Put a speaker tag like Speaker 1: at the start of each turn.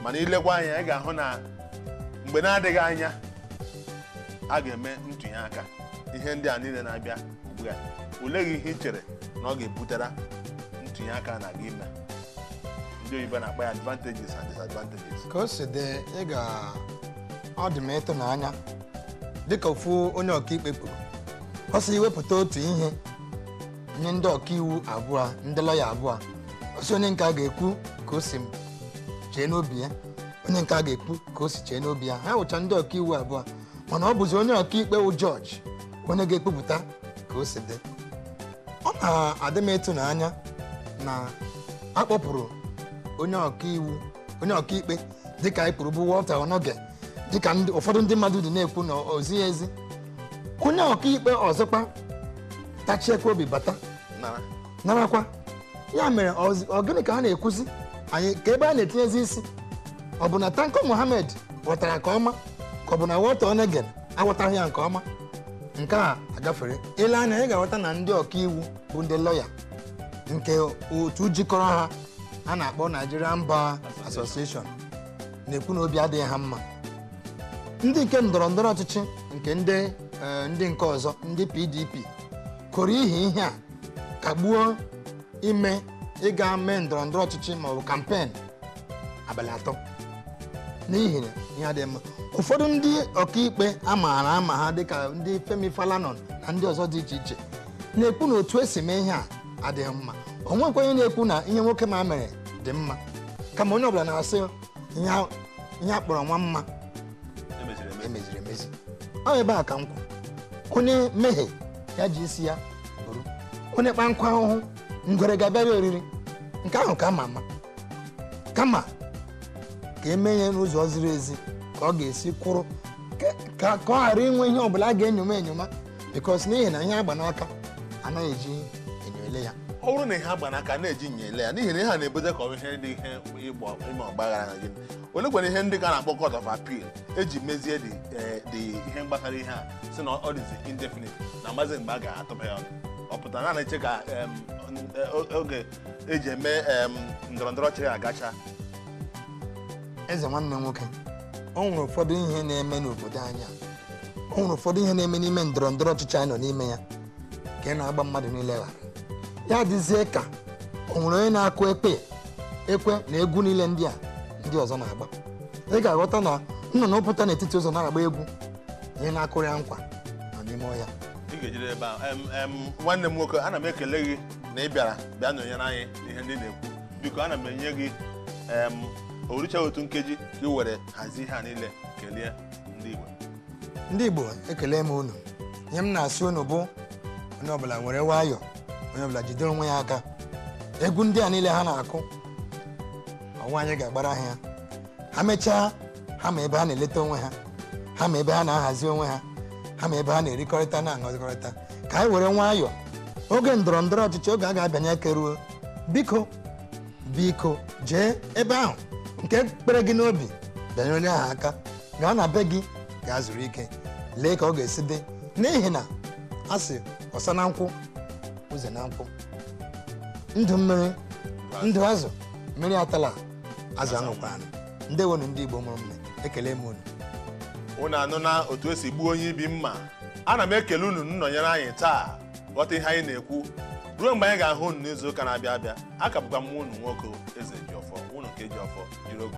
Speaker 1: Mana ilekwa anya, ị ga-ahụ na mgbe na-adịghị anya a ga-eme ntụnye aka. Ihe ndị a niile na-abịa ugbu a, olee gị ihe ị chere na ọ ga-ebutere ntụnye aka na-aga ime? Ndị oyibo na-akpọ ya advantages and disadvantages.
Speaker 2: Ka o si dị, ị ga ọ dị m ịtụnanya, dịka ofu onye ọkaikpe kwuru, ọ sị iwepụta otu ihe nye ndị ọkaiwu abụọ, ndị lọya abụọ, ọ sị onye nke a ga-ekwu ka o si chee n'obi ya, onye nke a ga-ekwu ka o si chee n'obi ya. Ha wụcha ndị ọkaiwu abụọ, mana ọ bụzi onye ọkaikpe wụ jọji onye ga-ekpupụta ka o si dị. Ọ na-adị m ịtụnanya na akpọpụrụ onye ọkaiwu, onye ọkaikpe dịka anyị kwuru bụ Walter Onnoghen, dịka ụfọdụ ndị mmadụ dị na-ekwu na o zighị ezi, onye ọkaikpe ọzọkwa tachiekwa obi bata
Speaker 1: nara
Speaker 2: narakwa ya. Mere ọ gịnị ka a na-ekwuzi anyị ka ebe a na-etinyezi isi? Ọ bụ na Tanko Muhammad ghọtara nke ọma, ka ọ bụ na Walter Onnoghen aghọtaghị ya nke ọma? Nke a agafere ile anya, ị ga-aghọta na ndị ọkaiwu bụ ndị lọya nke otu jikọrọ ha a na-akpọ Nigerian Bar Association na-ekwu na obi adịghị ha mma. Ndị nke ndọrọ ndọrọ ọchịchị nke ndị nke ọzọ, ndị PDP, kụrụ ihe a kagbuo ime ịga mee ndọrọ ndọrọ ọchịchị maọbụ campaign abalị 3 n'ihi na ihe adịghị mma. Ụfọdụ ndị ọkaikpe a maara ama ha dịka ndị Femi Falana na ndị ọzọ dị iche iche na-ekwu na otu esi mee ihe a adịghị mma. O nwekwa onye na-ekwu na ihe nwoke ma mere dị mma, kama onye ọbụla na-asị ihe a kpọrọ nwa mma
Speaker 1: emeziri emezi.
Speaker 2: Emeziri emezi. Ọ ebe a ka m kwụ. Onye mehie ya ji isi ya bụrụ onye kpa nkụ ahụhụ, ngwere ga-abịara oriri nke ahụ ka ama ama. Kama ka eme ya n'ụzọ ziri ezi, ka ọ ga-esi kwụrụ, ka ọ ghara inwe ihe ọbụla a ga-enyoma enyoma, because n'ihi na ihe agba n'aka anaghị eji enyo ele ya.
Speaker 1: Ọ bụrụ na ihe agba n'aka na-eji nye ele ya, n'ihi na ihe a na-ebute ka ọ bụ ihe dị ihe ịgba ime ọgbaghara na gịnị. Ole kwere ihe ndị ka na-akpọ Court of Appeal eji mezie dị ihe gbasara ihe a si na ọ dịzi indefinite na amazi mgbe a ga-atụba ya ọnụ. Ọ pụtara na na-eche ka oge eji eme ndọrọ ndọrọ ọchịchị agacha?
Speaker 2: Eze nwanne m nwoke, o nwere ụfọdụ ihe na-eme n'obodo anyị a. O nwere ụfọdụ ihe na-eme n'ime ndọrọ ndọrọ ọchịchị anyị nọ n'ime ya ka ị na-agba mmadụ niile ghara ya dịzie ka o nwere onye na-akụ ekpe ekwe na egwu niile ndị a ndị ọzọ na-agba. Ị ga-aghọta na nnụnụ pụta n'etiti ụzọ na-agba egwu, ihe na-akụrụ ya nkwa nọ n'ime ọhịa.
Speaker 1: Ị ga-ejide ebe a. Nwanne m nwoke, ana m ekele gị na ị bịara bịa nọnyere anyị n'ihe ndị na-ekwu. Biko, ana m enye gị orucha otu nkeji ka ị were hazie ihe a niile, kelee ndị Igbo.
Speaker 2: Ndị Igbo, ekele m unu. Ihe m na-asị unu bụ onye ọbụla were nwayọọ, onye ọbụla jide onwe ya aka. Egwu ndị a niile ha na-akụ, ọnwa anyị ga-agbara ha ya. Ha mechaa, ha ma ebe ha na-eleta onwe ha, ha ma ebe ha na-ahazi onwe ha, ha ma ebe ha na-erikọrịta na-aṅụrịkọrịta. Ka anyị were nwayọọ oge ndọrọ ndọrọ ọchịchị, oge a ga-abịanye aka ruo, biko biko, jee ebe ahụ nke kpere gị n'obi, bịanye onye ahụ aka. Gaa na be gị, gaa zuru ike, lee ka ọ ga-esi dị, n'ihi na a sị ọsa na nkwụ ụzọ na nkwụ, ndụ mmiri ndụ azụ, mmiri atala azụ aṅụkwanụ. Ndewonu ndị Igbo mụrụ mme, ekele m unu.
Speaker 1: Unu anụ na otu esi gbuo onye ibi mma. Ana m ekele unu nnọnyere anyị taa, ghọta ihe anyị na-ekwu. Ruo mgbe anyị ga-ahụ unu n'izu ụka na-abịa abịa, aka bụkwa m unu nwoke Eze Jiọfọ, unu nke Jiọfọ jiri oge.